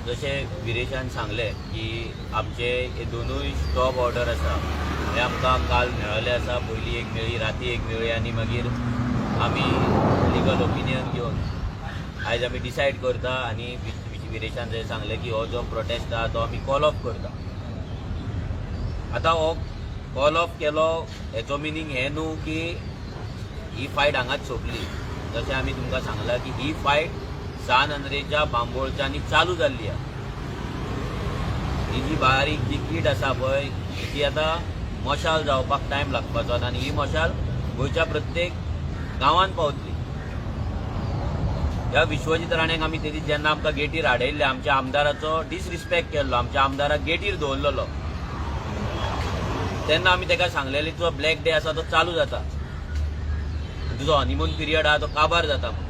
जशें विरेशान सांगलें की आमचे हे दोनूय स्टॉप ऑर्डर आसा, हे आमकां काल मेळ्ळले आसा. पयली एक मेळ्ळी, राती एक मेळ्ळी आनी मागीर आमी लिगल ओपिनियन घेवन आयज आमी डिसायड करता आनी विरेशान जशें सांगलें की हो जो प्रोटेस्ट आहा तो आमी कॉल ऑफ करता. आतां हो कॉल ऑफ केलो हेचो मिनींग हें न्हू की ही फायट हांगाच सोंपली. जशें आमी तुमकां सांगलां की ही फायट सान आंद्रेच्या बांबोळच्यांनी चालू जाल्ली आहा. ही जी बारीक जी कीट आसा पळय, ती आतां मशाल जावपाक टायम लागपाचो ना आनी ही मशाल गोंयच्या प्रत्येक गांवांत पावतली. ह्या विश्वजीत राणेक आमी ते दीस जेन्ना आमकां गेटीर हाडयल्ले, आमच्या आमदाराचो डिसरिस्पेक्ट केल्लो, आमच्या आमदाराक गेटीर दवरलेलो, तेन्ना आमी ताका सांगलेले, तुजो ब्लॅक डे आसा तो चालू जाता, तुजो हनीमून पिरियड आहा तो काबार जाता म्हणून,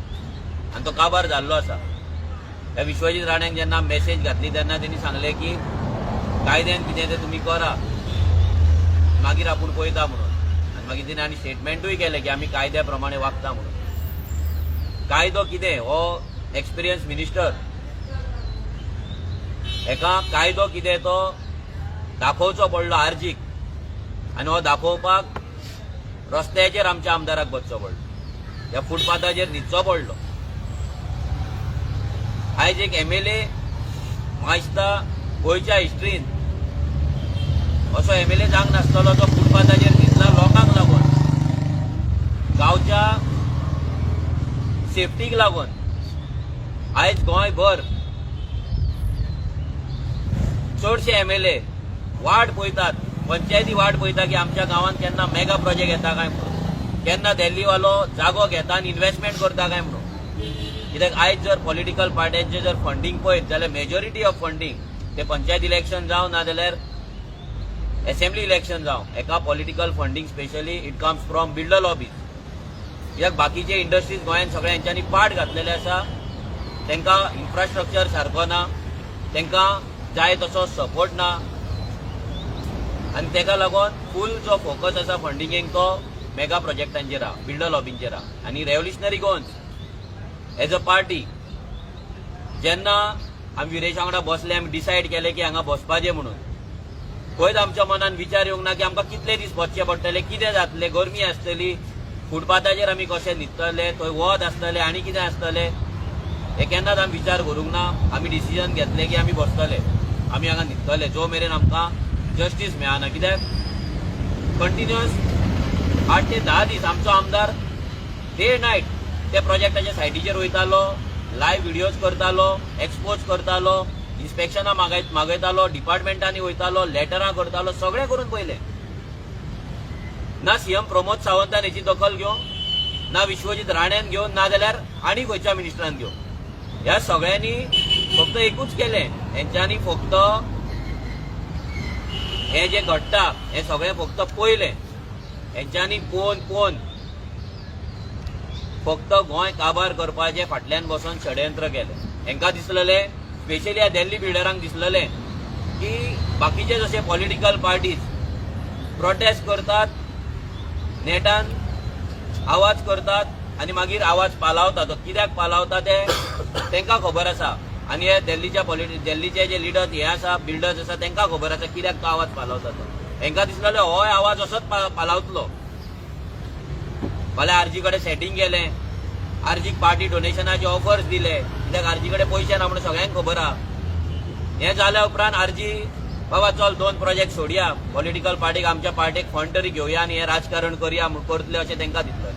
आनी तो काबार जाल्लो आसा. ह्या विश्वजीत राण्याक जेन्ना मेसेज घातली तेन्ना तेणी सांगलें की कायद्यान कितें तें तुमी करा, मागीर आपूण पळयता म्हणून. आनी मागीर तेणी आनी स्टेटमेंटूय केलें की आमी कायद्या प्रमाणे वागता म्हणून. कायदो कितें, हो एक्सपिरियन्स मिनिस्टर, हेका कायदो कितें तो दाखोवचो पडलो आर्जीक आनी हो दाखोवपाक रस्त्याचेर आमच्या आमदाराक बसचो पडलो, ह्या फुटपाथाचेर न्हिदचो पडलो. आयज एक एमएलए, म्हाका दिसता गोंयच्या हिस्ट्रीन असो एमएलए जावंक नासतलो जो फुटपाथाचेर न्हिदला लोकांक लागून, गांवच्या सेफ्टीक लागून. आयज गोंयभर चडशे एमएलए वाट पळयतात, पंचायती वाट पळयता की आमच्या गांवांत केन्ना मेगा प्रोजेक्ट येता काय म्हणून, केन्ना दिल्लीवालो जागो घेता आनी इन्व्हेस्टमेंट करता काय म्हणून. कित्याक आयज जर पॉलिटिकल पार्ट्यांचे जर फंडींग पळयत जाल्यार मेजॉरिटी ऑफ फंडींग, ते पंचायत इलेक्शन जावं ना जाल्यार असेंब्ली इलेक्शन जावं, एका political funding specially it comes from builder lobbies. कित्याक बाकीचे इंडस्ट्रीज गोंयांत सगळ्या हेंच्यांनी पाट घातलेले आसा. तांकां इन्फ्रास्ट्रक्चर सारको ना, तांकां जाय तसो सपोर्ट ना आनी ताका लागून फूल जो फोकस आसा फंडिंगेक तो मेगा प्रोजेक्टांचेर आहा, बिल्डर लॉबींचेर आहा. आनी revolutionary Goans as a party, जेन्ना आमी विरेशा वांगडा बसले, आमी डिसायड केलें की हांगा बसपाचें म्हणून, खंयच आमच्या मनान विचार येवंक ना की आमकां कितले दीस बसचे पडटले, कितें जातलें, गरमी आसतली, फुटपाथाचेर आमी कशें न्हिदतले, थंय वत आसतलें आनी कितें आसतलें, हे केन्नाच आमी विचार करूंक ना. आमी डिसिजन घेतलें की आमी बसतले, आमी हांगा न्हिदतले जो मेरेन आमकां जस्टीस मेळना. कित्याक कंटिन्युअस 8 ते 10 दीस आमचो आमदार डे नायट त्या प्रोजेक्टाच्या सायटीचेर वयतालो, लायव्ह व्हिडियोज करतालो, एक्सपोज करतालो, इन्स्पेक्शनां मागयतालो, डिपार्टमेंटांनी वयतालो, लेटरां करतालो, सगळें करून पळयलें. ना सीएम प्रमोद सावंतान हेची दखल घेवंक ना, विश्वजीत राण्यान घेवन ना जाल्यार आनी खंयच्या मिनिस्टरान घेवन. ह्या सगळ्यांनी फक्त एकूच केलें, हेंच्यांनी फक्त हें जें घडटा हें सगळें फक्त पळयलें. हेंच्यांनी पळोवन पळोवन फक्त गोंय काबार करपाचें फाटल्यान बसून षडयंत्र केलें. हेंकां दिसलेलें, स्पेशली ह्या दिल्ली बिल्डरांक दिसलेलें की बाकीचे जशे पॉलिटिकल पार्टीज प्रोटेस्ट करतात, नेटान आवाज करतात आनी मागीर आवाज पालावता, तो कित्याक पालावता ते तांकां खबर आसा आनी हे दिल्लीच्या पॉलिटिक्स, दिल्लीचे जे लिडर्स हे आसा, बिल्डर्स आसा, तांकां खबर आसा कित्याक तो आवाज पालावता तो. हेंकां दिसलेलें होय आवाज असोच पालावतलो. फाल्यां आरजी कडेन सेटींग केलें, आरजीक पार्टी डोनेशनाचे ऑफर्स दिले, कित्याक आरजी कडेन पयशे ना म्हणून सगळ्यांक खबर आहा. हें जाल्या उपरांत आरजी बाबा चल दोन प्रोजेक्ट सोडया, पॉलिटिकल पार्टीक, आमच्या पार्टीक फंड तरी घेवया आनी हें राजकारण करया म्हूण करतले अशें तांकां दिसलें.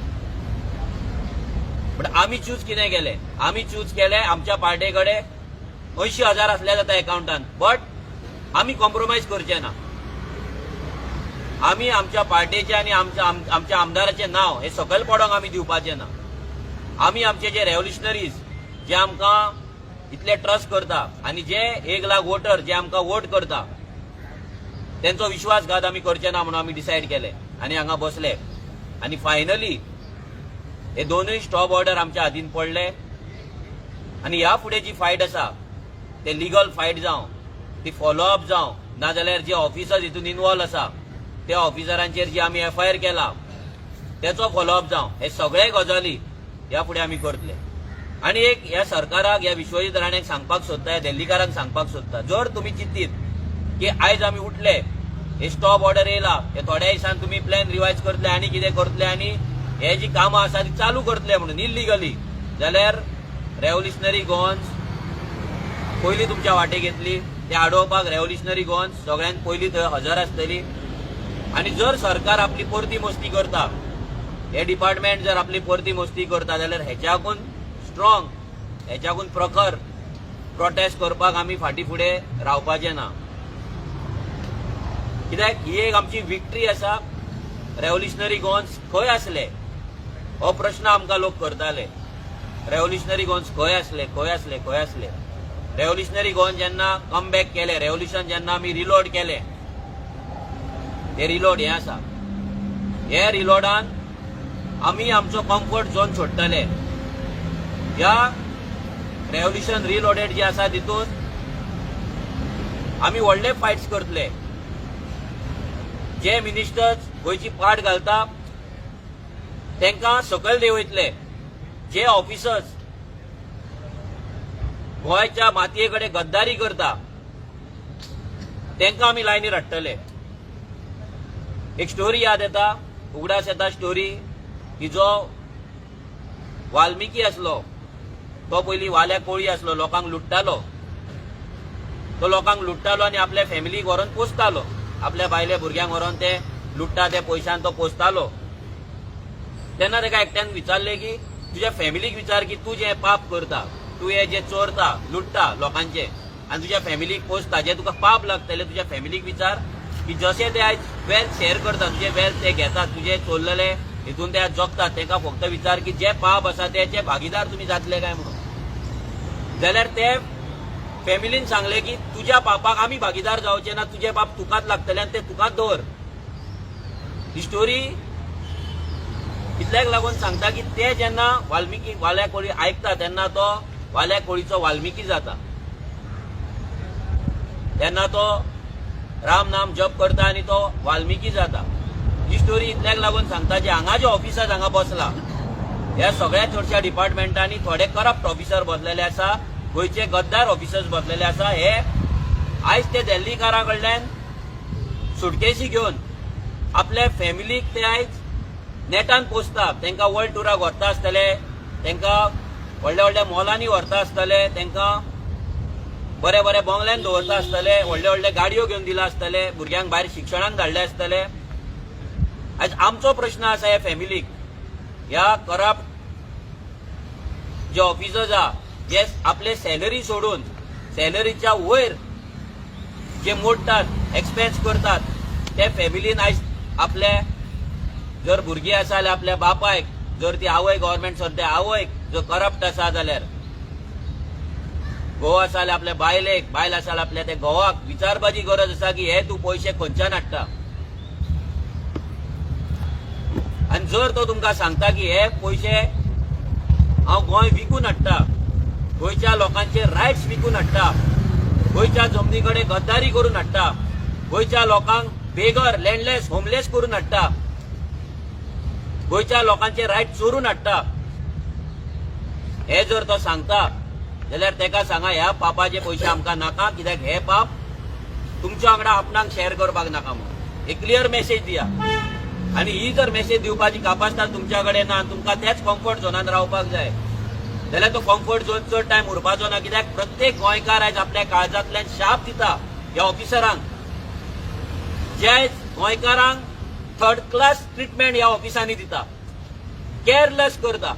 बट आमी चूज कितें केलें? आमी चूज केलें, आमच्या पार्टे कडेन 80,000 आसल्यार जाता एकाउंटान, बट आमी कॉम्प्रोमायज करचे ना. आमी आमच्या पार्टेचे आनी आमच्या आमदाराचें नांव हे सकयल पडोंक आमी दिवपाचें ना. आमी आमचे जे रेव्होल्युशनरीज जे आमकां इतले ट्रस्ट करता आनी जे 1 लाख वोटर जे आमकां वोट करता, तेंचो विश्वासघात आमी करचे ना म्हणून आमी डिसायड केले आनी हांगा बसले. आनी फायनली हे दोनूय स्टॉप ऑर्डर आमच्या हातीन पडले आनी ह्या फुडें जी फायट आसा ते लिगल फायट जावं, ती फॉलोअप जावं, नाजाल्यार जे ऑफिसर्स हितून इनवॉल्व आसा त्या ऑफिसरांचेर जी आमी एफआयआर केला तेचो फॉलोअप जावं, हे सगळे गजाली ह्या फुडें आमी करतले. आनी एक ह्या सरकाराक, ह्या विश्वजीत राणेक सांगपाक सोदता, ह्या दिल्लीकारांक सांगपाक सोदता, जर तुमी चिंतीत की आयज आमी उठले, हे स्टॉप ऑर्डर येयला, हे थोड्या दिसान तुमी प्लॅन रिवायज करतले आनी कितें करतले आनी हे जी कामां आसा ती चालू करतले म्हणून इल्लिगली, जाल्यार रेव्होल्युशनरी गोवन्स पयलीं तुमच्या वाटेक येतली. ते आडोवपाक रेव्होल्युशनरी गोवन्स सगळ्यांत पयलीं थंय हजर आसतली. आनी जर सरकार आपली परती मस्ती करता, हे डिपार्टमेंट जर आपली परती मस्ती करता, जाल्यार हेच्याकून स्ट्रॉंग, हेच्याकून प्रखर प्रोटेस्ट करपाक आमी फाटीं फुडें रावपाचें ना. कित्याक ही एक आमची विक्ट्री आसा. रेव्होल्युशनरी गोवन्स खंय आसले हो प्रश्न आमकां लोक करताले. रेव्होल्युशनरी गोवन्स खंय आसले, खंय आसले, खंय आसले? रेव्होल्युशनरी गोवन जेन्ना कमबॅक केले, रेव्होल्युशन जेन्ना आमी रिलोड केले, ते रिलोड हे आसा. हे रिलोडान आमी आमचो कम्फर्ट झोन सोडटले. ह्या रेव्होल्युशन रिलोडेड जे आसा तितून आमी व्हडले फायट्स करतले. जे मिनिस्टर्स गोंयची पाट घालता तांकां सकयल देंवयतले. जे ऑफिसर्स गोंयच्या मातये कडेन गद्दारी करता तांकां आमी लायनीर हाडटले. एक स्टोरी याद येता, उगडास येता स्टोरी की जो वाल्मिकी आसलो तो पयलीं वाल्या कोळी आसलो, लोकांक लुट्टालो. तो लोकांक लुट्टालो आनी आपल्या फॅमिलीक व्हरोन पोसतालो. आपल्या बायले भुरग्यांक व्हरोन ते लुट्टा ते पयशान तो पोसतालो. तेन्ना ताका एकट्यान विचारलें की तुज्या फॅमिलीक विचार की तूं जें पाप करता, तूं हे जे चोरता, लुट्टा लोकांचे आनी तुज्या फॅमिलीक पोसता, जे तुका पाप लागतले, तुज्या फॅमिलीक विचार की जशे ते आयज वेल्थ शेअर करता, तुजे वेल्थ ते घेतात, तुजे चोरलेले हितून ते आज जगतात, तांकां फक्त विचार की जे पाप आसा तेचे भागीदार तुमी जातले काय म्हणून. जाल्यार ते फॅमिलीन सांगले की तुज्या पापाक आमी भागीदार जावचे ना, तुजे पाप तुकाच लागतले आनी ते तुकाच दवर. ही स्टोरी इतल्याक लागून सांगता की ते जेन्ना वाल्मिकी वाल्या कोळी आयकता तेन्ना तो वाल्या कोळीचो वाल्मिकी जाता. तेन्ना तो राम नाम जप करता आनी तो वाल्मिकी जाता. ही स्टोरी इतल्याक लागून सांगता, जे हांगा जे ऑफिसर्स हांगा बसला, ह्या सगळ्या चडश्या डिपार्टमेंटांनी थोडे करप्ट ऑफिसर बसलेले आसा, गोंयचे गद्दार ऑफिसर्स बसलेले आसा. हे आयज ते दिल्लीकारा कडल्यान सुटकेशी घेवन आपल्या फॅमिलीक ते आयज नेटान पोसता. तांकां वर्ल्ड टुराक व्हरता आसतले, तांकां व्हडल्या व्हडल्या मॉलांनी व्हरता आसतले, तांकां बरे बरे बंगल्यान दवरता आसतले, व्हडले व्हडले गाडयो घेवन दिला आसतले, भुरग्यांक भायर शिक्षणाक धाडले आसतले. आयज आमचो प्रश्न आसा ह्या फॅमिलीक, ह्या करप्ट जे ऑफिसर्स आहा, जे आपले सॅलरी सोडून सॅलरीच्या वयर जे मोडटात, एक्सपेन्स करतात, ते फॅमिलीन आयज आपले जर भुरगीं आसा जाल्यार आपल्या बापायक, जर ती आवय गव्हर्मेंट सर्वंट, आवयक जर करप्ट आसा जाल्यार, घोव आसा जाल्यार आपल्या बायलेक, बायल आसा जाल्यार आपल्या त्या घोवाक विचारपाची गरज आसा की हे तूं पयशे खंयच्यान हाडटा. आनी जर तो तुमकां सांगता की हे पयशे हांव गोंय विकून हाडटा, गोंयच्या लोकांचे रायट्स विकून हाडटा, गोंयच्या जमनी कडेन गद्दारी करून हाडटा, गोंयच्या लोकांक बेगर, लँडलेस, होमलेस करून हाडटा, गोंयच्या लोकांचे रायट चोरून हाडटा, हे जर तो सांगता जाल्यार ताका सांगा, ह्या पापाचे पयशे आमकां नाका, कित्याक हे पाप तुमच्या वांगडा आपणाक शेअर करपाक नाका म्हणून एक क्लियर मेसेज दिया. आनी ही जर मेसेज दिवपाची कापास्ताद तुमच्या कडेन ना, तुमकां त्याच कम्फर्ट झोनान रावपाक जाय जाल्यार तो कम्फर्ट झोन चड टायम उरपाचो ना. कित्याक प्रत्येक गोंयकार आयज आपल्या काळजांतल्यान शाप दिता ह्या ऑफिसरांक, जे आयज गोंयकारांक थर्ड क्लास ट्रिटमेंट ह्या ऑफिसांनी दिता, केअरलेस करता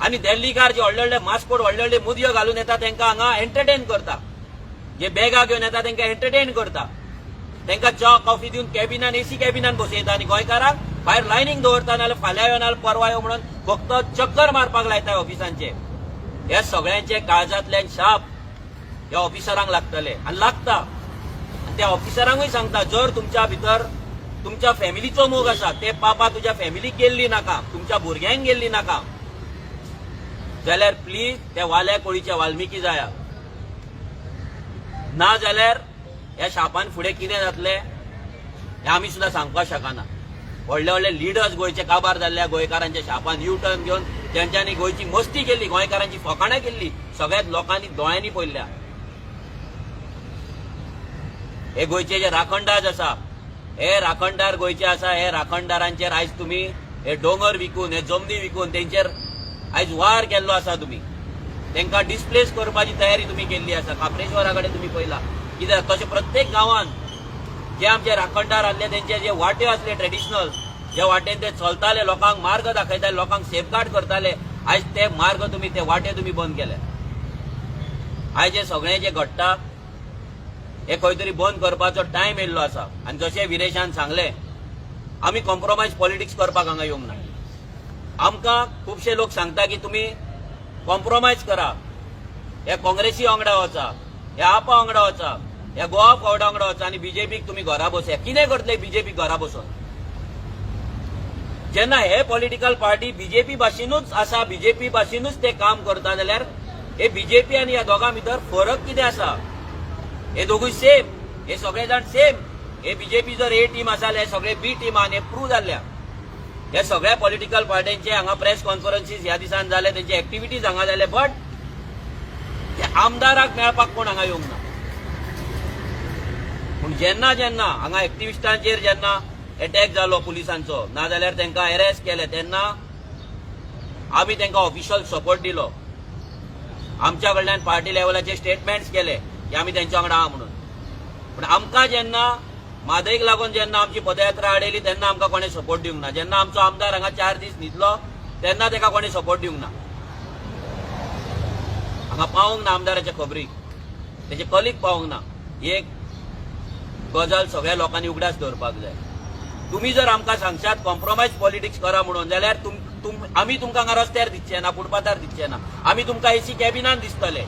आनी दिल्लीकार जे व्हडले व्हडले मास्कोट, व्हडले व्हडले मुदयो घालून येता तांकां हांगा एंटरटेन करता. जे बॅगां घेवन येता तांकां एंटरटेन करता, तांकां च्या कॉफी दिवन कॅबिनान, एसी कॅबिनान बसयता आनी गोंयकारांक भायर लायनीक दवरता, नाजाल्यार फाल्यां यो, नाजाल्यार परवा यो म्हणून फक्त चक्कर मारपाक लायता ऑफिसांचे. ह्या सगळ्यांचे काळजांतल्यान शाप ह्या ऑफिसरांक लागतले आनी लागता. आनी त्या ऑफिसरांकूय सांगता, जर तुमच्या भितर तुमच्या फॅमिलीचो मोग आसा, ते पापा तुज्या फॅमिलीक गेल्ली नाका, तुमच्या भुरग्यांक गेल्ली नाका जाल्यार प्लीज त्या वाल्या कोळीच्या वाल्मिकी जाया. ना जाल्यार ह्या शापान फुडें कितें जातलें हें आमी सुद्दां सांगपाक शकना. व्हडले व्हडले लिडर्स गोंयचे काबार जाल्ल्या गोंयकारांच्या शापान यू टर्न घेवन ज्यांच्यांनी गोंयची मस्ती केल्ली, गोंयकारांची फकाणां केल्ली, सगळ्यात लोकांनी दोळ्यांनी पळयल्या. हे गोंयचे जे राखणदार आसा, हे राखणदार गोंयचे आसा, हे राखणदारांचेर आयज तुमी हे दोंगर विकून, हे जमनी विकून तेंचेर आयज वार केल्लो आसा. तुमी तांकां डिस्प्लेस करपाची तयारी तुमी केल्ली आसा. खाप्रेश्वरा कडेन तुमी पळयला कित्याक, तशें प्रत्येक गांवांत जे आमचे राखणदार आसले, तेंचे जे वाटे आसले ट्रेडिशनल, ज्या वाटेन ते चलताले, लोकांक मार्ग दाखयताले, लोकांक सेफगार्ड करताले, आयज ते मार्ग तुमी, ते वाटे तुमी बंद केले. आयज हे सगळें जे घडटा हे खंय तरी बंद करपाचो टायम येयल्लो आसा. आनी जशें विरेशान सांगलें, आमी कॉम्प्रोमायज पॉलिटिक्स करपाक हांगा येवंक ना. आमकां खुबशे लोक सांगता की तुमी कॉम्प्रोमायज करा, हे काँग्रेसी वांगडा वचा, हे आपा वांगडा वचा, ह्या गोवा फॉरवर्डा वांगडा वचा आनी बीजेपीक तुमी घरा बसया. कितें करतले बीजेपी घरा बसून, जेन्ना हे पॉलिटिकल पार्टी बीजेपी भाशेनूच आसा, बीजेपी भाशेनूच ते काम करता, जाल्यार हे बीजेपी आनी ह्या दोगां भितर फरक कितें आसा? हे दोगूय सेम, हे सगळे जाण सेम. हे बीजेपी जर ए टीम आसा जाल्यार हे सगळे बी टीम, आनी हे प्रूव जाल्ल्या. ह्या सगळ्या पॉलिटिकल पार्ट्यांचे हांगा प्रेस कॉन्फरन्सीस ह्या दिसान जाले, तेंचे एक्टिविटीज हांगा जाले, बट ते आमदाराक मेळपाक कोण हांगा येवंक ना. पूण जेन्ना जेन्ना हांगा एक्टिविस्टांचेर जेन्ना एटॅक जालो पुलिसांचो, नाजाल्यार तांकां अरेस्ट केले, तेन्ना आमी तांकां ऑफिशियल सपोर्ट दिलो. आमच्या कडल्यान पार्टी लेवलाचे स्टेटमेंट्स केले की आमी तेंच्या वांगडा आहा म्हणून. पूण आमकां जेन्ना म्हादयक लागून जेन्ना आमची पदयात्रा आडयली, तेन्ना आमकां कोणें सपोर्ट दिवंक ना. जेन्ना आमचो आमदार हांगा 4 दीस न्हिदलो, तेन्ना ताका कोणें सपोर्ट दिवंक ना. हांगा पावोंक ना आमदाराच्या खबरीक, तेजे कलीक पावोंक ना. ही एक गजाल सगळ्या लोकांनी उगडास दवरपाक जाय. तुमी जर आमकां सांगशात कॉम्प्रोमायज पॉलिटिक्स करा म्हणून, जाल्यार तुम तुम आमी तुमकां हांगा रस्त्यार दिसचे ना, फुटपाथार दिसचे ना, आमी तुमकां एसी कॅबिनान दिसतले.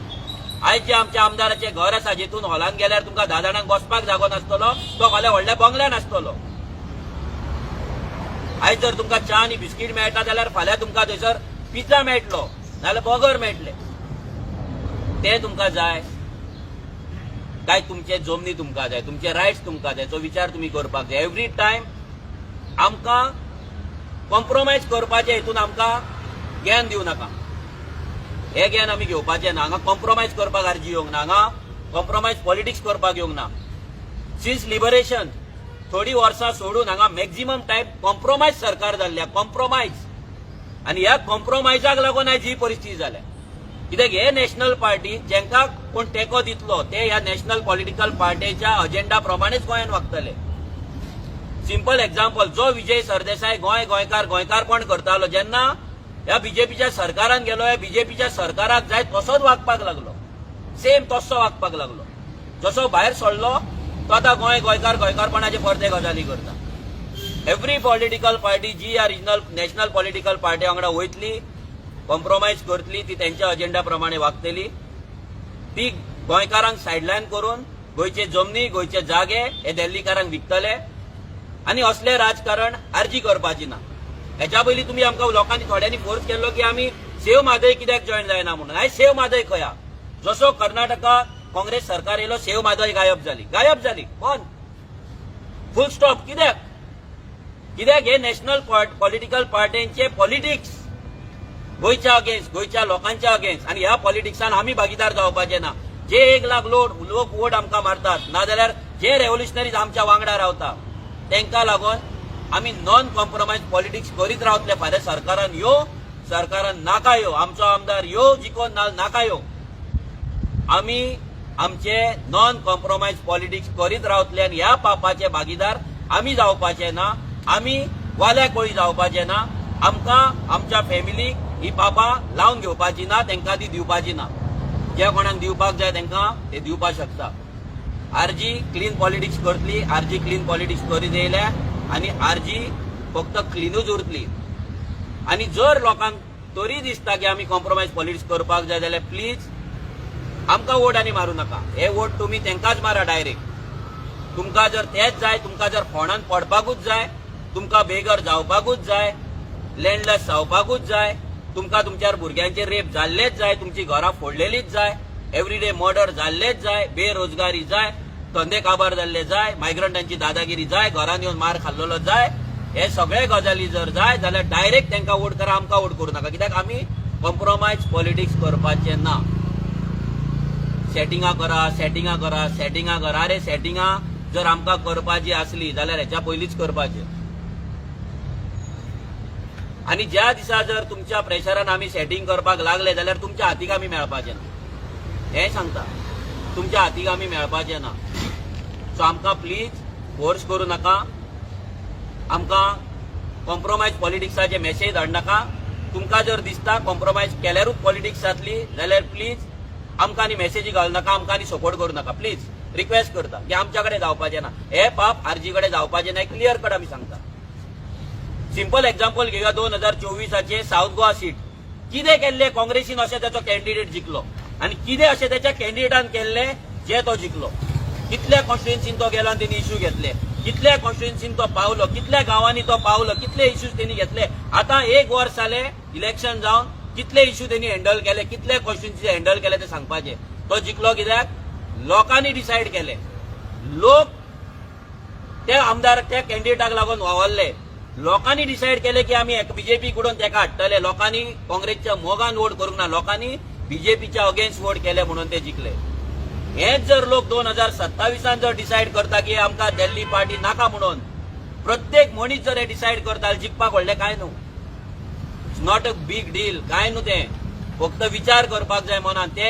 आयज जे आमच्या आमदाराचें घर आसा, जितून हॉलान गेल्यार तुमकां 10 जाणांक बसपाक जागो नासतलो, तो फाल्यां व्हडल्या बंगल्यान आसतलो. आयज जर तुमकां च्या आनी बिस्कीट मेळटा जाल्यार फाल्यां तुमकां थंयसर पिझ्झा मेळटलो, नाजाल्यार बर्गर मेळटले. ते तुमकां जाय काय तुमचे जमनी तुमकां जाय, तुमचे रायट्स तुमकां जाय, तो विचार तुमी करपाक जाय. एवरी टायम आमकां कॉम्प्रोमायज करपाचे हितून आमकां ज्ञान दिवं नाका. हे ज्ञान आमी घेवपाचें ना. हांगा कॉम्प्रोमायज करपाक आरजी येवंक ना, हांगा कॉम्प्रोमायज पॉलिटिक्स करपाक येवंक ना. सिन्स लिबरेशन थोडी वर्सां सोडून हांगा मॅक्झिमम टायम कॉम्प्रोमायज सरकार जाल्ल्या, कॉम्प्रोमायज. आनी ह्या कॉम्प्रोमायजाक लागून आयज ही परिस्थिती जाल्या. कित्याक हे नॅशनल पार्टी जेंका कोण तेंको दितलो, ते ह्या नॅशनल पॉलिटिकल पार्टीच्या अजेंडा प्रमाणेच गोंयांत वागतले. सिंपल एक्झाम्पल, जो विजय सरदेसाय गोंय, गोंयकार, गोंयकारपण करतालो, जेन्ना ह्या बीजेपीच्या सरकारान गेलो, ह्या बीजेपीच्या सरकाराक जाय तसोच वागपाक लागलो, सेम तसो वागपाक लागलो. जसो भायर सरलो तो आतां गोंय, गोंयकार, गोंयकारपणाचे परते गजाली करता. एवरी पॉलिटिकल पार्टी जी ह्या रिजनल नॅशनल पॉलिटिकल पार्टी वांगडा वयतली, कॉम्प्रोमायज करतली, ती तेंच्या अजेंडा प्रमाणे वागतली. ती गोंयकारांक सायडलायन करून गोंयचे जमनी, गोंयचे जागे हे दिल्लीकारांक विकतले. आनी असलें राजकारण आरजी करपाची ना. हेच्या पयलीं तुमी आमकां लोकांनी थोड्यांनी फोर्स केल्लो की आमी सेव म्हादय कित्याक जॉयन जायना म्हणून. आयज सेव म्हादय खंय आहा? जसो कर्नाटका काँग्रेस सरकार येयलो, सेव म्हादय गायब जाली, गायब जाली, कोण फुल स्टॉप. कित्याक? कित्याक हे नॅशनल पॉलिटिकल पार्ट्यांचे पॉलिटिक्स गोंयच्या अगेन्स्ट, गोंयच्या लोकांच्या अगेन्स्ट. आनी ह्या पॉलिटिक्सान आमी भागीदार जावपाचे ना. जे 1 लाख लोक वोट आमकां मारतात, नाजाल्यार जे रेव्होल्युशनरीज आमच्या वांगडा रावता, तांकां लागून आमी नॉन कॉम्प्रोमायज पॉलिटिक्स करीत रावतले. फाल्यां सरकारान यो, सरकारान नाका यो, आमचो आमदार यो जिकोन, ना नाका यो, आमी आमचे नॉन कॉम्प्रोमायज पॉलिटिक्स करीत रावतले. आनी ह्या पापाचे भागीदार आमी जावपाचे ना. आमी वाल्या कोळी जावपाचे ना. आमकां, आमच्या फॅमिलीक ही पापां लावन घेवपाची ना, तांकां ती दिवपाची ना. जे कोणाक दिवपाक जाय तांकां ते दिवपाक शकता. आरजी क्लीन पॉलिटिक्स करतली. आरजी क्लीन पॉलिटिक्स करीत येयल्या आनी आरजी फक्त क्लिनूच उरतली. आनी जर लोकांक तरी दिसता की आमी कॉम्प्रोमायज पॉलिटिक्स करपाक जाय, जाल्यार प्लीज आमकां वोट आनी मारूं नाका. हे वोट तुमी तांकांच मारा डायरेक्ट. तुमकां जर तेच जाय, तुमकां जर फोंडान पडपाकूच जाय, तुमकां बेघर जावपाकूच जाय, लँडलेस जावपाकूच जाय, तुमकां तुमच्या भुरग्यांचे रेप जाल्लेच जाय, तुमची घरां फोडलेलीच जाय, एवरीडे मर्डर जाल्लेच जाय, बेरोजगारी जाय, धंदे काबार जाल्ले जाय, मायग्रंटांची दादागिरी जाय, घरान येवन मार खाल्लेलो जाय. हे सगळे गजाली जर जाय जाल्यार डायरेक्ट तांकां वोट करा, आमकां वोट करूं नाका, कित्याक आमी कॉम्प्रोमायज पॉलिटिक्स करपाचे ना. सेटिंगां करा, सेटिंगां करा, सेटिंगां करा. अरे, सेटिंगां जर आमकां करपाची आसली जाल्यार हेच्या पयलींच करपाचें. आनी ज्या दिसा जर तुमच्या प्रेशरान आमी सेटिंग करपाक लागले जाल्यार तुमच्या हातीक आमी मेळपाचे ना, हें सांगता. तुमच्या हातीक आमी मेळपाचे ना. सो आमकां प्लीज फोर्स करूं नाका. आमकां कॉम्प्रोमायज पॉलिटिक्साचे मेसेज धाडनाका. तुमकां जर दिसता कॉम्प्रोमायज केल्यारूच पॉलिटिक्स जातली जाल्यार प्लीज आमकां आनी मेसेजी घालू नाका, आमकां आनी सपोर्ट करूं नाका. प्लीज रिक्वेस्ट करता की आमच्या कडेन जावपाचें ना हे पाप, आरजी कडेन जावपाचें ना. क्लियर कट आमी सांगता. सिंपल एक्झाम्पल घेवया, 2024आचे साऊथ गोवा सीट. कितें केल्लें काँग्रेसीन अशें ताचो कॅन्डिडेट जिखलो आनी कितें अशें त्याच्या कॅन्डिडेटान केल्लें जे तो जिखलो? कितल्या कॉन्स्टिट्युएन्सीन तो गेलो आनी तेणी इश्यू घेतले? कितल्या कॉन्स्टिट्युएन्सीन तो पावलो? कितल्या गांवांनी तो पावलो? कितले इश्यूज तेणी घेतले? आतां एक वर्स जालें इलेक्शन जावन, कितले इश्यू तेणी हँडल केले, कितले कॉन्स्टिट्युएन्सी हँडल केले ते सांगपाचे. तो जिखलो कित्याक? लोकांनी डिसायड केले. लोक त्या आमदार, त्या कॅन्डिडेटाक लागून वावरले. लोकांनी डिसायड केले की आमी बीजेपी कडून तेका हाडटले. लोकांनी काँग्रेसच्या मोगान वोट करूंक ना, लोकांनी बीजेपीच्या अगेन्स्ट वोट केले म्हणून ते जिखले. हेच जर लोक 2027आन जर डिसायड करता की आमकां दिल्ली पार्टी नाका म्हणून, प्रत्येक मनीस जर हे डिसायड करता, जिखपाक व्हडलें कांय न्हू. It's not a big deal. कांय न्हू तें. फक्त विचार करपाक जाय मनान, ते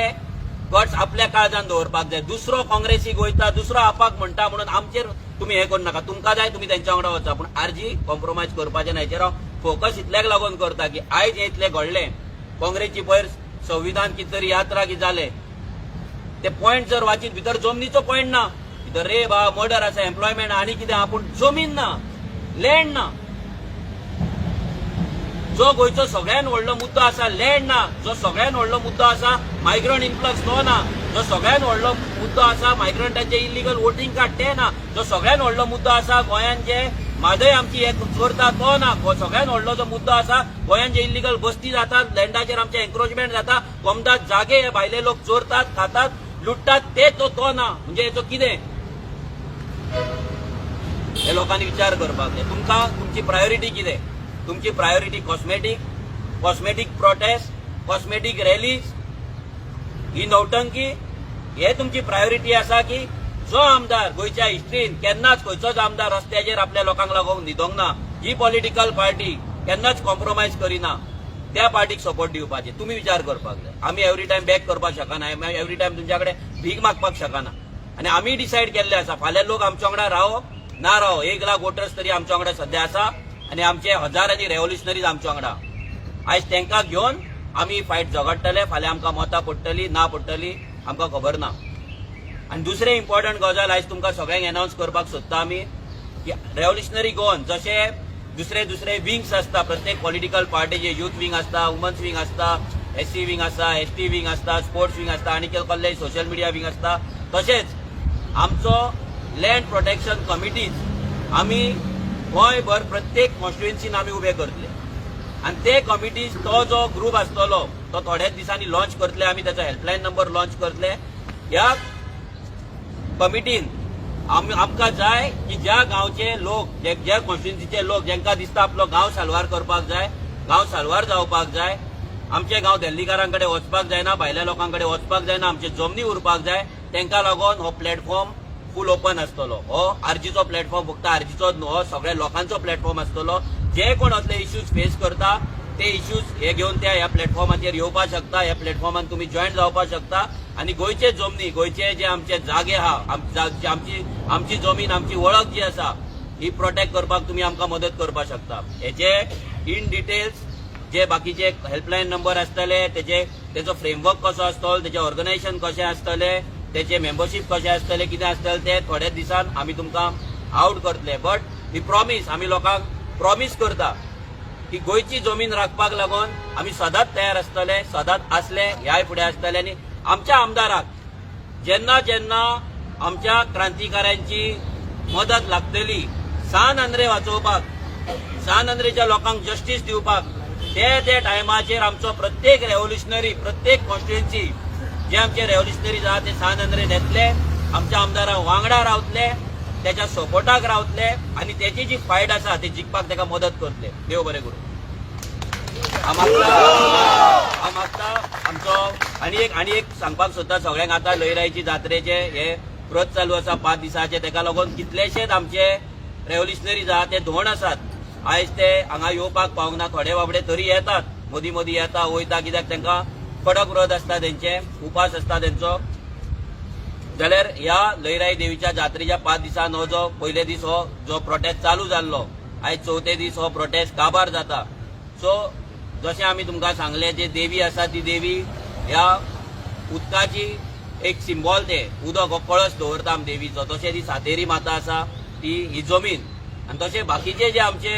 गट्स आपल्या काळजान दवरपाक जाय. दुसरो काँग्रेसीक वयता, दुसरो आपाक म्हणटा म्हणून आमचेर तुमी हें करूं नाका. तुमकां जाय तुमी तेंच्या वांगडा वचा, पूण आरजी कॉम्प्रोमायज करपाचें ना. हेचेर हांव फोकस इतल्याक लागून करता की आयज हें इतलें घडलें, काँग्रेसची पयर संविधान कितें तरी यात्रा कितें जालें, ते पॉयंट जर वाचीत भितर जमनीचो पॉयंट ना. भितर रे बा मर्डर आसा, एम्प्लॉयमेंट आनी कितें आहा, पूण जमीन ना, लँड ना. जो गोंयचो सगळ्यात व्हडलो मुद्दो आसा, लँड ना. जो सगळ्यात व्हडलो मुद्दो आसा, मायग्रंट इन्फ्लक्स, तो ना. जो सगळ्यात व्हडलो मुद्दो आसा, मायग्रंटाचे इलिगल वोटींग कार्ड, ते ना. जो सगळ्यात व्हडलो मुद्दो आसा, गोंयांत जे म्हादय आमची हे चोरता, तो ना. सगळ्यात व्हडलो जो मुद्दो आसा, गोंयांत जे इलिगल बस्ती जातात, लँडाचेर आमचे एन्क्रोचमेंट जाता, कोमदात जागे हे भायले लोक चोरतात, खातात, लुटतात, ते तो तो ना. म्हणजे हेचो कितें, हे लोकांनी विचार करपाक जाय. तुमकां तुमची प्रायोरिटी कितें? तुमची priority cosmetic, cosmetic protest, cosmetic rallies, ही नौटंकी, हे तुमची प्रायोरिटी आसा की जो आमदार गोंयच्या हिस्ट्रीन केन्नाच खंयचोच आमदार रस्त्याचेर आपल्या लोकांक लागून न्हिदोंक ना, ही पॉलिटिकल पार्टी केन्नाच कॉम्प्रोमायज करिना, त्या पार्टीक सपोर्ट दिवपाचे तुमी विचार करपाक जाय. आमी एवरी टायम बॅक करपाक शकना, आमी एवरी टायम तुमच्या कडेन भीक मागपाक शकना. आनी आमी डिसायड केल्ले आसा, फाल्यां लोक आमच्या वांगडा रावो ना रावो, 1 लाख वोटर्स तरी आमच्या वांगडा सध्या आसा आनी आमचे हजारांनी रेव्होल्युशनरीज आमच्या वांगडा. आयज तांकां घेवन आमी फायट झगडटले. फाल्यां आमकां मतां पडटली ना पडटली आमकां खबर ना. आनी दुसरें इम्पॉर्टंट गजाल आयज तुमकां सगळ्यांक अनावन्स करपाक सोदता आमी की रेव्होल्युशनरी गोवन जशे दुसरे दुसरे विंग्स आसता प्रत्येक पॉलिटिकल पार्टीचे, युथ विंग आसता, वुमन्स विंग आसता, एससी विंग आसता, एसटी विंग आसता, स्पोर्ट्स विंग आसता आनी कसले सोशल मिडिया विंग आसता, तशेंच आमचो लँड प्रोटेक्शन कमिटीज आमी गोंयभर प्रत्येक कॉन्स्टिट्युएन्सीन आमी उबे करतले. आनी ते कमिटीज, तो जो ग्रुप आसतलो तो थोड्याच दिसांनी लॉन्च करतले आमी, त्याचो हेल्पलायन नंबर लॉन्च करतले. ह्या कमिटीन आमकां जाय की ज्या गांवचे लोक, ज्या कॉन्स्टिट्युएन्सीचे लोक जांकां दिसता आपलो गांव साल्वार करपाक जाय, गांव साल्वार जावपाक जाय, आमचे गांव दिल्लीकारां कडेन वचपाक जायना, भायल्या लोकां कडेन वचपाक जायना, आमचे जमनी उरपाक जाय, तांकां लागून हो प्लॅटफॉर्म फूल ओपन आसतलो. हो आरजीचो प्लॅटफॉर्म फक्त आरजीचो न्हू, हो सगळ्या लोकांचो प्लॅटफॉर्म आसतलो. जे कोण असले इश्यूज फेस करता ते इश्यूज हे घेवन त्या ह्या प्लॅटफॉर्माचेर येवपाक शकता. ह्या प्लॅटफॉर्मान तुमी जॉयन जावपाक शकता आनी गोंयचे जमनी, गोंयचे जे आमचे जागे आहा, आमची आमची जमीन, आमची वळख जी आसा, ही प्रोटेक्ट करपाक तुमी आमकां मदत करपाक शकता. हेचे इन डिटेल्स, जे बाकीचे हेल्पलायन नंबर आसतले, तेजे तेचो फ्रेमवर्क कसो आसतलो, तेजे ऑर्गनायझेशन कशें आसतले, तेचे मेंबरशीप कशें आसतले, कितें आसतलें, ते थोड्या दिसान आमी तुमकां आवट करतले. बट he promise, आमी लोकांक प्रॉमीस करता की गोंयची जमीन राखपाक लागून आमी सदांच तयार आसतले, सदांच आसले, ह्याय फुडें आसतले. आनी आमच्या आमदाराक जेन्ना जेन्ना आमच्या क्रांतिकाऱ्यांची मदत लागतली, सान आंद्रे वाचोवपाक, सान आंद्रेच्या लोकांक जस्टीस दिवपाक, ते ते टायमाचेर आमचो प्रत्येक रेव्होल्युशनरी, प्रत्येक कॉन्स्टिट्युएन्सी जे आमचे रेव्होल्युशनरीज आहा ते सान आंद्रे येतले, आमच्या आमदारां वांगडा रावतले. त्याच्या सपोर्टाक रावतले आनी तेची जी फायट आसा ती जिखपाक ताका मदत करतले. देव बरें करूं. हांव मागता आमचो आनी एक सांगपाक सोदता सगळ्यांक. आतां लयराईची जात्रेचे हे व्रत चालू आसा 5 दिसाचे. ताका लागून कितलेशेच आमचे रेव्होल्युशनरीज आहा, ते धोंड आसात. आयज ते हांगा येवपाक पावंक ना. थोडे बाबडे तरी येतात, मदीं मदीं येता वयता, कित्याक तांकां कडक व्रत आसता तेंचे, उपास आसता तेंचो. जाल्यार ह्या लयराई देवीच्या जात्रेच्या 5 दिसान हो जो पयले दीस हो जो प्रोटेस्ट चालू जाल्लो, आयज चवथे दीस हो प्रोटेस्ट काबार जाता. सो जशें आमी तुमकां सांगलें, जे देवी आसा ती देवी ह्या उदकाची एक सिंबॉल, ते उदक हो कळस दवरता आमी देवीचो, तशें ती सातेरी माता आसा ती ही जमीन. आनी तशें बाकीचे जे आमचे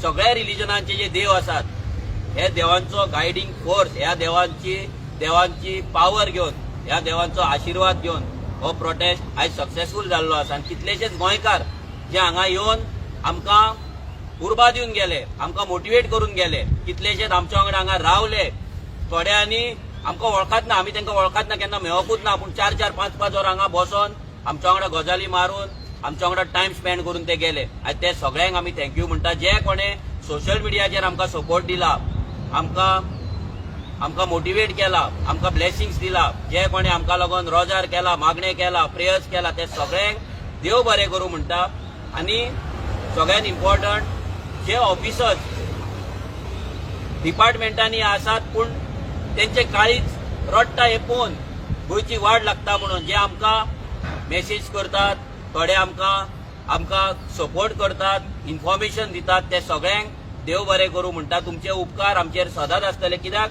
सगळ्या रिलिजनांचे जे देव आसात, हे देवांचो गायडींग फोर्स, ह्या देवांची पावर घेवन, ह्या देवांचो आशिर्वाद घेवन हो प्रोटेस्ट आयज सक्सेसफूल जाल्लो आसा. आनी कितलेशेच गोंयकार जे हांगा येवन आमकां उर्बा दिवन गेले, आमकां मोटिवेट करून गेले, कितलेशेच आमच्या वांगडा हांगा रावले. थोड्यांनी आमकां वळखात ना, आमी तांकां वळखात ना, केन्ना मेळोकूच ना, पूण चार चार पांच पांच वरां हांगा बसोन आमच्या वांगडा गजाली मारून, आमच्या वांगडा टायम स्पेंड करून ते गेले. आनी ते सगळ्यांक आमी thank you म्हणटा. जे कोणे सोशल मिडियाचेर आमकां सपोर्ट दिला, आमकां आमकां मोटिवेट केला, आमकां ब्लेसिंग्स दिला, जे कोणे आमकां लागून रोजार केला, मागणें केला, प्रेयर्स केला, ते सगळ्यांक देव बरें करूं म्हणटा. आनी सगळ्यात इम्पॉर्टंट, जे ऑफिसर्स डिपार्टमेंटांनी आसात पूण तेंचे काळीज रडटा हे पळोवन गोंयची वाट लागता म्हणून जे आमकां मेसेज करतात, थोडे आमकां आमकां सपोर्ट करतात, इन्फॉर्मेशन दितात, ते सगळ्यांक देव बरें करूं म्हणटा. तुमचे उपकार आमचेर सदांच आसतले, कित्याक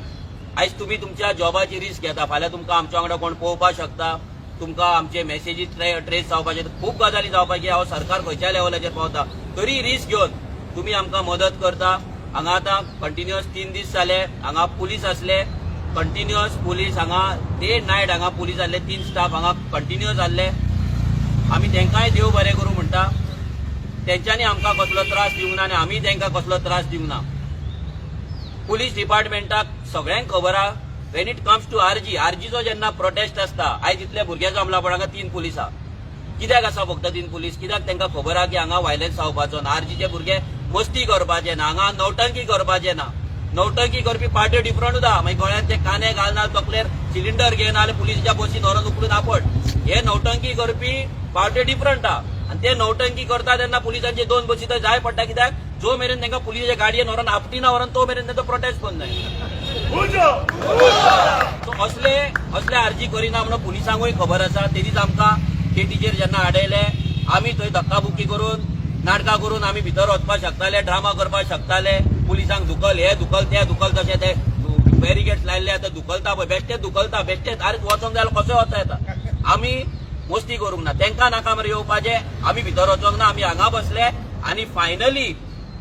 आयज तुमी तुमच्या जॉबाची रिस्क घेता. फाल्यां तुमकां आमच्या वांगडा कोण पळोवपाक शकता, तुमकां आमचे मेसेजीस ट्रेस जावपाचे, खूब गजाली जावपाची. हांव सरकार खंयच्या लेवलाचेर पावता, तरी रिस्क घेवन तुमी आमकां मदत करता. हांगा आतां कंटिन्युअस 3 दीस जाले हांगा पुलीस आसले, कंटिन्युअस पुलीस हांगा, डे नायट हांगा पुलीस आसले. तीन स्टाफ हांगा कंटिन्युअस आसले. आमी तांकांय देव बरें करूं म्हणटा. तेंच्यांनी आमकां कसलो त्रास दिवंक ना आनी आमी तांकां कसलो त्रास दिवंक ना. पुलीस डिपार्टमेंटाक सगळ्यांक खबर आहा, when it comes to RG, आरजीचो जेन्ना प्रोटेस्ट आसता, आयज इतले भुरगे जमला, पण हांगा तीन पुलीस आहा. कित्याक आसा फक्त तीन पुलीस? कित्याक तांकां खबर आहा की हांगा व्हायलन्स जावपाचो ना, आरजीचे भुरगे मस्ती करपाचे ना, हांगा नौटंकी करपाचे ना. नौटंकी करपी पार्ट्यो डिफरंट उरता. मागीर गळ्यात ते काने घालना, तकलेर सिलिंडर घेवन नाजाल्यार पुलिसाच्या बसीन व्हरोन उखलून आपट, हे नौटंकी करपी पार्ट्यो डिफरंट आहा. आनी ते नौटंकी करता तेन्ना पुलिसांचे दोन बसी तर जाय पडटा, कित्याक जो मेरेन तांकां पुलिसाच्या गाडयेन व्हरोन आपटिना व्हरोन, तो मेरेन तांचो प्रोटेस्ट बंद जायना. सो असले असले आरजी करिना म्हणून पुलिसांकूय खबर आसा. तेदीच आमकां गेटीचेर जेन्ना आडयले, आमी थंय धक्काबुक्की करून, नाटकां करून आमी भितर वचपाक शकताले, ड्रामा करपाक शकताले, पुलिसांक धुकल, हे धुकल, ते धुकल, तशें ते बॅरिगेट्स लायल्ले आतां धुकलता पळय, बेश्टेच धुकलता बेश्टेच. आरे, वचोंक जाल्यार कसोय वता येता. आमी मस्ती करूंक ना. तांकां नाका मरे येवपाचें. आमी भितर वचोंक ना, आमी हांगा बसले. आनी फायनली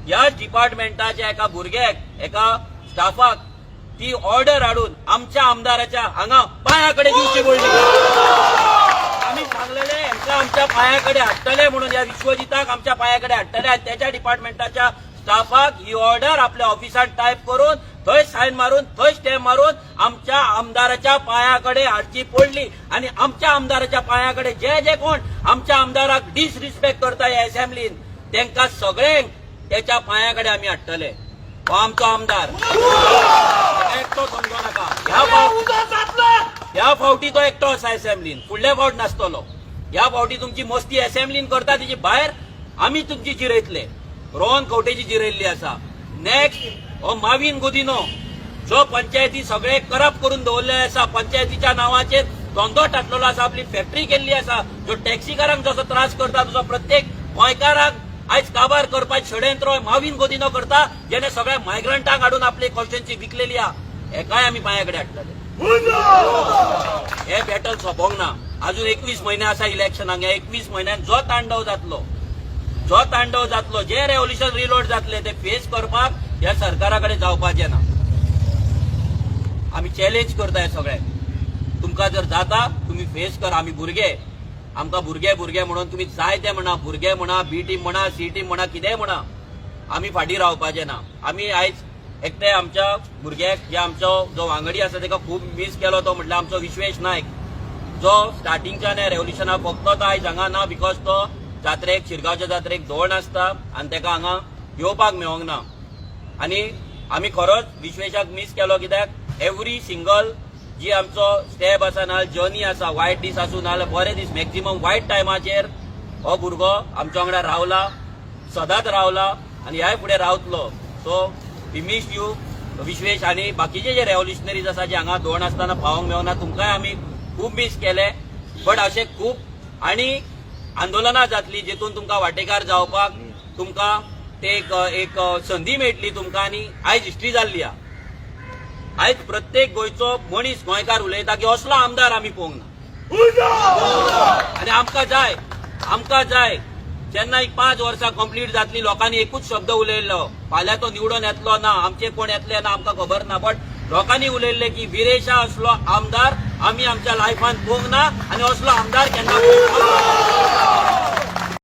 ह्याच डिपार्टमेंटाच्या एका भुरग्याक, एका स्टाफाक ती ऑर्डर हाडून आमच्या आमदाराच्या हांगा पांया कडेन दिवची पडली. आमी सांगलेले हेंका आमच्या पांया कडेन हाडटले म्हणून, ह्या विश्वजिताक आमच्या पांया कडेन हाडटले. आनी त्याच्या डिपार्टमेंटाच्या स्टाफाक ही ऑर्डर आपल्या ऑफिसात टायप करून, थंय सायन मारून, थंय स्टॅम्प मारून आमच्या आमदाराच्या पांया कडेन हाडची पडली. आनी आमच्या आमदाराच्या पांया कडेन जे जे कोण आमच्या आमदाराक डिसरिस्पेक्ट करता ह्या असेंब्लीन, तांकां सगळ्यांक त्याच्या पांया कडेन आमी हाडटले. हो आमचो आमदार, ताका एकटो समजो नाका. ह्या फावटी तो एकटो आसा असेंब्लीन, फुडल्या फावट नासतलो. ह्या फावटी तुमची मस्ती असेंब्लीन करता तेजी भायर आमी तुमची जिरयतले. रोहन खंवटेची जिरयल्ली आसा. नेक्स्ट हो माविन गुदिनो, जो पंचायती सगळे करप्ट करून दवरलेले आसा, पंचायतीच्या नावाचेर धंदो टाटलेलो आसा, आपली फॅक्टरी केल्ली आसा, जो टॅक्सीकारांक जसो त्रास करता तसो प्रत्येक गोंयकाराक आयज काबार करपाक षडयंत्र माविन गोदिनो करता, जेणे सगळ्या मायग्रंटांक हाडून आपली कॉन्स्टिट्युएन्सी विकलेली आहा. हेकाय आमी पांया कडेन हाडटले. हे बॅटल सोंपोंक ना. अजून 21 म्हयने आसा इलेक्शनाक. ह्या 21 म्हयन्यान जो तांडव जातलो, जो तांडव जातलो, जे रेव्होल्युशन रिलोड जातले, ते फेस करपाक ह्या सरकारा कडेन जावपाचें ना. आमी चॅलेंज करता हे सगळे. तुमकां जर जाता, तुमी फेस कर. आमी भुरगे, आमकां भुरगे भुरगे म्हणून तुमी जाय ते म्हणा, भुरगे म्हणा, बी टीम म्हणा, सी टीम म्हणा, कितेंय म्हणा, आमी फाटीं रावपाचे ना. आमी आयज एकटे आमच्या भुरग्याक, जे आमचो जो वांगडी आसा, ताका खूब मीस केलो. तो म्हटल्यार आमचो विश्वेश नायक, जो स्टार्टिंगच्यान ह्या रेव्होल्युशनाक फक्त तो आयज हांगा ना, because तो जात्रेक, शिरगांवच्या जात्रेक धोण आसता आनी तेका हांगा येवपाक मेळोंक ना. आनी आमी खरोच विश्वेशाक मीस केलो, कित्याक एवरी सिंगल जी आमचो स्टेप आसा ना जर्नी आसा, वायट दीस आसूं नाजाल्यार बरे दीस, मॅक्झिमम वायट टायमाचेर हो भुरगो आमच्या वांगडा रावला, सदांच रावला आनी ह्याय फुडें रावतलो. So we miss you, Vishwesh. आनी बाकीचे जे रेव्होल्युशनरीज आसा, जे हांगा धोण आसतना पावोंक मेळना, तुमकांय आमी खूब मीस केले. बट अशे खूब आनी आंदोलनां जातली जितून तुमकां वांटेकार जावपाक तुमकां ते एक एक संदी मेळटली तुमकां. आनी आयज हिस्ट्री जाल्ली आहा. आयज प्रत्येक गोंयचो मनीस, गोंयकार उलयता की असलो आमदार आमी पळोवंक ना आनी आमकां जाय, आमकां जाय. जेन्ना एक 5 वर्सां कंप्लीट जातली, लोकांनी एकूच शब्द उलयल्लो, फाल्यां तो निवडून येतलो ना, आमचे कोण येतले ना, आमकां खबर ना, बट लोकांनी उलयल्ले की विरेशा असलो आमदार आमी आमच्या लायफान पळोवंक ना आनी असलो आमदार केन्ना पळोवंक ना.